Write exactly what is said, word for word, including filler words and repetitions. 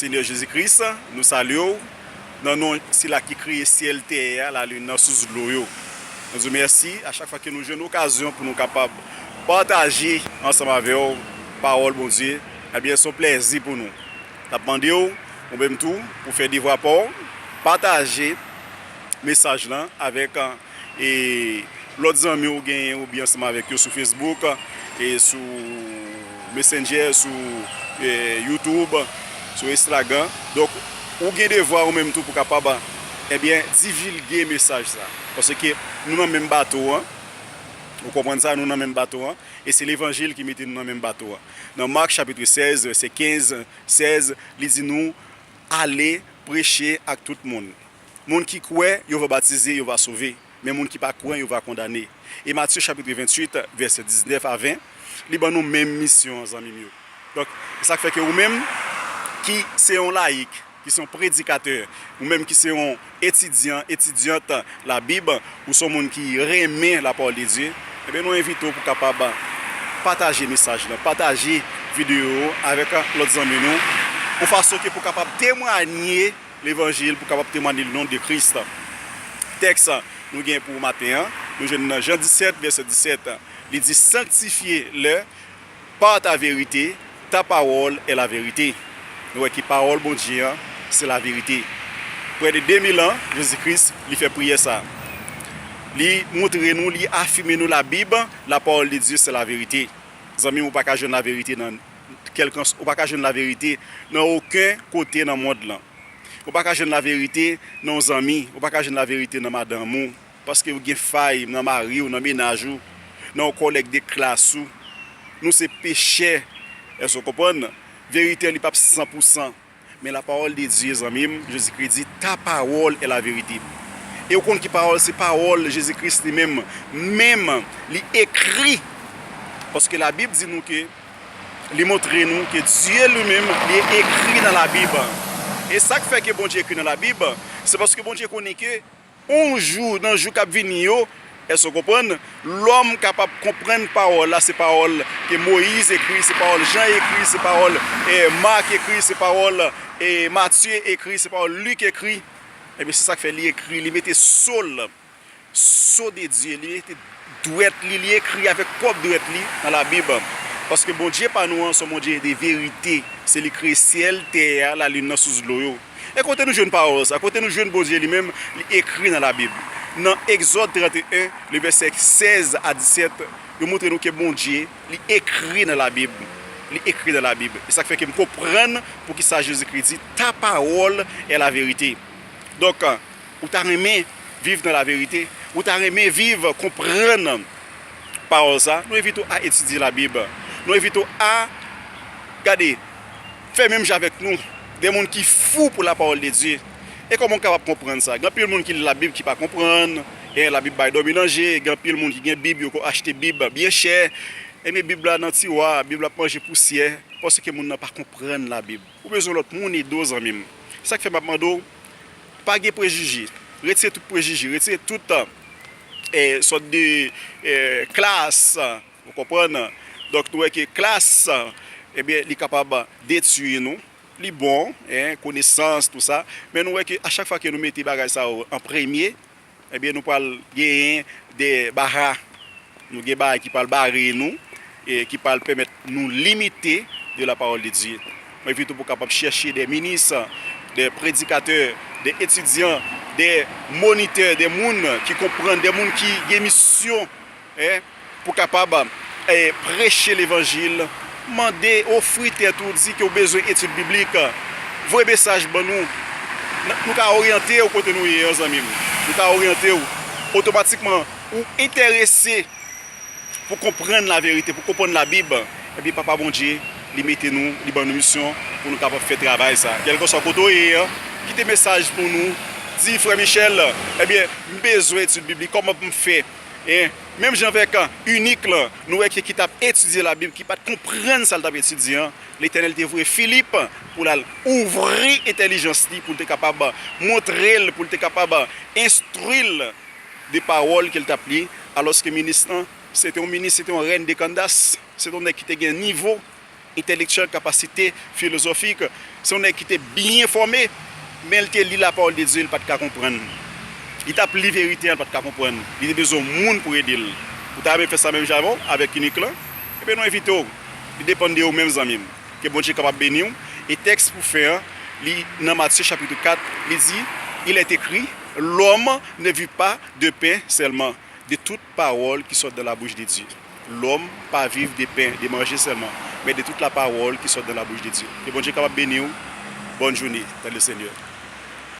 Senyè Jezi Kris, nou salye w nan non sila ki kreye syèl, tè a, lalin nan, sous dlo yo. Nou di w mèsi a chak fwa ke nou jwenn okazyon pou nou kapab pataje ansanm avè w pawòl Bondye. Ebyen, se yon plèzi pou nou. N ap mande w, ou menm tou, pou fè devwa pa w, pataje mesaj lan avèk e lòt zanmi w genyen ou byen ansanm avèk yo sou Facebook, e sou Messenger, sou e, YouTube, sou Instagram. Donk, ou gen devwa ou menm tou pou kapab, ebyen, divilge mesaj sa. Paske nou nan menm bato an. Ou konprann sa, nou nan menm bato an. E se levanjil ki mete nou nan menm bato an. Nan Mak chapit sèz, vèsè kenz, sèz, li di nou, ale, preche ak tout moun. Moun ki kwè, yo va batize, yo va sove. Men moun ki pa kwè, yo va kondane. E Matye chapit venntuit, vèsè diznèf a ven, li ban nou menm misyon an, zanmi m yo. Donk, se sa k fè ke ou menm ki se yon layik, ki se yon predikatè, ou menm ki se yon etidyan, etidyant Labib, ou se yon moun ki renmen lapawòl de Dye, ebyen, nou envite w pou kapab pataje mesaj lan, pataje videyo avèk lòt zanmi nou, yon fason ke pou kapab temwanye levanjil, pou kapab temwanye le non de Kris. Tèks nou gen pou maten an, nou jwenn nan Jan disèt, vèsè disèt. Li di, sanctifie-les par ta vérité, ta parole est la vérité. Nou wè ke pawòl Bondye an, se laverite. Prè de de mil an, Jezi Kris, li fè priyè sa. Li montre nou, li afime nou Labib, la parole de Dieu, c'est la vérité. Zanmi m, ou pa ka jwenn laverite nan kèlkans-, ou pa ka jwenn laverite nan okenn kote nan mond lan. Ou pa ka jwenn laverite nan yon zanmi, ou pa ka jwenn laverite nan madanm ou, paske ou gen fay nan mari w, nan menaj ou, nan yon kòlèg de klas ou. Nou se pechè, èske w konprann? Verite an, li p ap san pou san. Men la parole de Dieu, zanmi m, Jezikri di, ta parole est la vérité. E ou konn ki pawòl? Se pawòl Jezikri li menm, menm, li ekri. Paske Labib di nou ke li montre nou ke Dye li menm, li ekri nan Labib. E sa k fè ke Bondye ekri nan Labib, se paske Bondye konnen ke yon jou, nan jou k ap vini yo, èske w konprann? Lòm kapab konprann pawòl la, se pawòl ke Moyiz ekri, se pawòl Jan ekri, se pawòl, eh, Mak ekri, se pawòl, eh, Matye ekri, se pawòl Lik ekri. Ebyen, se sa k fè li ekri, li mete so l, so de Dye, li mete dwèt li, li ekri avèk pwòp dwèt li nan Labib. Paske Bondye pa nou an, se yon Bondye de verite. Se li kreye syèl, tè a, lalin nan, sous dlo yo. E kote nou jwenn pawòl sa? Kote nou jwenn Bondye li menm? Li ekri nan Labib. Nan Egzòd trannteyen, le vèsè sèz a disèt, yo montre nou ke Bondye, li ekri nan Labib. Li ekri nan Labib. E sa k fè ke m konprann poukisa Jezikri di, ta parole est la vérité. Donk, ou ta renmen viv nan laverite? Ou ta renmen viv, konprann pawòl sa? Nou envite w a etidye Labib. Nou envite w a, gade, fè menm jan avèk nou, de moun ki fou pou la parole de Dieu. E kòman w kapab konprann sa? Gen anpil moun ki li Labib ki pa konprann, e Labib bay dòmi nan je, gen anpil moun ki gen Bib, yo ko achte Bib byen chè, ebyen Bib la nan tiwa, Bib la ap manje pousyè, paske moun nan pa konprann Labib. Ou bezwen lòt moun ede w, zanmi m. Sa k fè m ap mande w, pa gen prejije. Retire tout prejije, retire tout, eh, sòt de, eh, klas, ou konprann? Donk, nou wè ke klas, ebyen, li kapab detwi nou. Li bon, en, konesans, tou sa. Men nou wè ke a chak fwa ke nou mete bagay sa yo an premye, ebyen, nou pral genyen de bara. Nou gen bagay ki pral bare nou, e ki pral pèmèt nou limite de la parole de Dieu. Mwen envite w pou w kapab chèche de minis, de predikatè, de etidyan, de monitè, de moun ki konprann, de moun ki gen misyon, en, pou kapab, eh, preche levanjil, mande, ofri tèt ou, di ke w bezwen etid biblik, voye mesaj ban nou. N-, nou ka oryante w kote nou ye an, zanmi m. Nou ka oryante w. Otomatikman, ou enterese pou konprann laverite, pou konprann Labib, ebyen, Papa Bondye, li mete nou, li ban nou misyon pou nou kapab fè travay sa. Kèlkeswa kote w ye an, kite mesaj pou nou, di, Frè Michel, ebyen, m bezwen etid biblik, kòman pou m fè? E menm jan avèk, ah, inik lan, nou wè ke ki t ap etidye Labib, ki pa t konprann sa l t ap etidye an, Letènèl te voye Filip pou l al ouvri entèlijans li, pou l te kapab montre l, pou l te kapab enstwi l de pawòl ke l t ap li, alòske minis lan, se te yon minis, se te yon rèn de Kandas, se te yon nèg ki te gen nivo, entèlektyèl, kapasite filozofik. Se yon nèg ki te byen fòme, men li te li lapawòl de Dye, li pa t ka konprann. Li t ap li verite an, li pa t ka konprann. Li te bezwen moun pou ede l. Ou ta renmen fè sa menm jan avè w, avèk inik lan? Ebyen, nou envite w. Li depann de ou menm, zanmi m. Ke Bondye kapab beni w. E tèks pou fen an, li nan Matye chapit kat, li di, Il est écrit, l'homme ne vit pas de pain seulement, de toute parole qui sort de la bouche de Dieu. Lòm pa viv de pen, de manje sèlman, men de tout la pawòl ki sòt de la bouch de Dye. Ke Bondye kapab beni w. Bòn jounen dans le Seigneur.